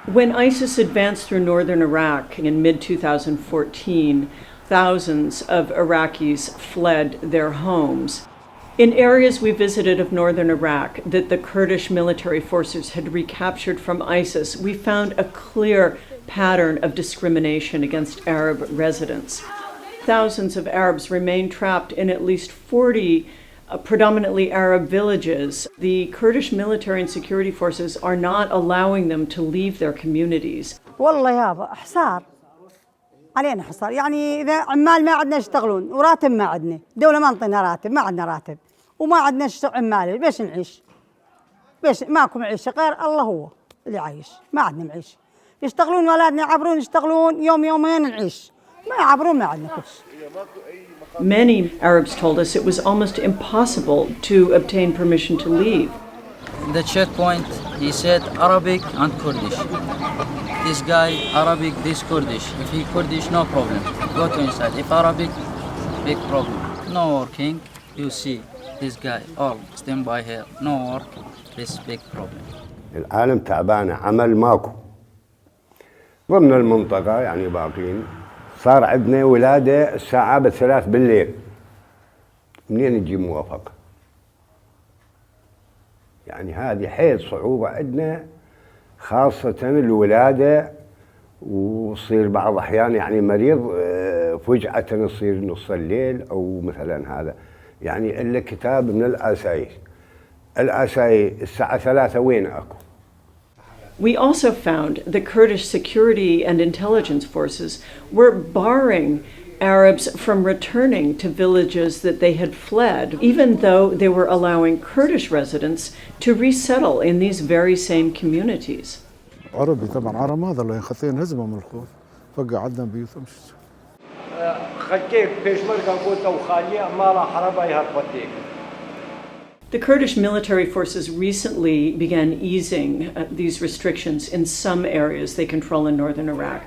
When ISIS advanced through northern Iraq in mid-2014, thousands of Iraqis fled their homes. In areas we visited of northern Iraq that the Kurdish military forces had recaptured from ISIS, we found a clear pattern of discrimination against Arab residents. Thousands of Arabs remain trapped in at least 40 predominantly Arab villages. The Kurdish military and security forces are not allowing them to leave their communities. والله يابا حصار علينا حصار، يعني إذا عمال ما عندنا يشتغلون وراتب ما عندنا، دولة ما انطينا راتب، ما عندنا راتب وما عندنا عمال، بيش نعيش؟ بيش ماكو معيشة غير الله هو اللي عايش، ما عندنا معيشة. يشتغلون ولادنا يعبرون يشتغلون يوم يومين نعيش، ما يعبرون ما عندنا كلش. Many Arabs told us it was almost impossible to obtain permission to leave. The checkpoint, he said Arabic and Kurdish. This guy, Arabic, this Kurdish. If he Kurdish, no problem. Go to inside. If Arabic, big problem. No working, you see this guy, all stand by here. No work, this big problem. العالم تابعنا عمل ماكو. ضمن المنطقة يعني باقين. صار عندنا ولادة الساعة بالثلاث بالليل. منين نجيب موافقة؟ يعني هذه حيل صعوبة عندنا خاصة الولادة، وصير بعض الأحيان يعني مريض فجأة يصير نص الليل أو مثلا هذا، يعني إلا كتاب من الآسايس الساعة 3 وين أكو؟ We also found the Kurdish security and intelligence forces were barring Arabs from returning to villages that they had fled, even though they were allowing Kurdish residents to resettle in these very same communities. عربي طبعا عرب هذا اللي خطين هزمه من الخوف فقعدنا بيوتهم خليك بيشمرك قلت وخالي ما حرب يهربتك. The Kurdish military forces recently began easing these restrictions in some areas they control in northern Iraq,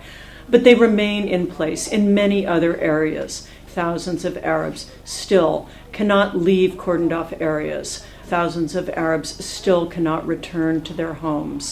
but they remain in place in many other areas. Thousands of Arabs still cannot leave cordoned off areas. Thousands of Arabs still cannot return to their homes.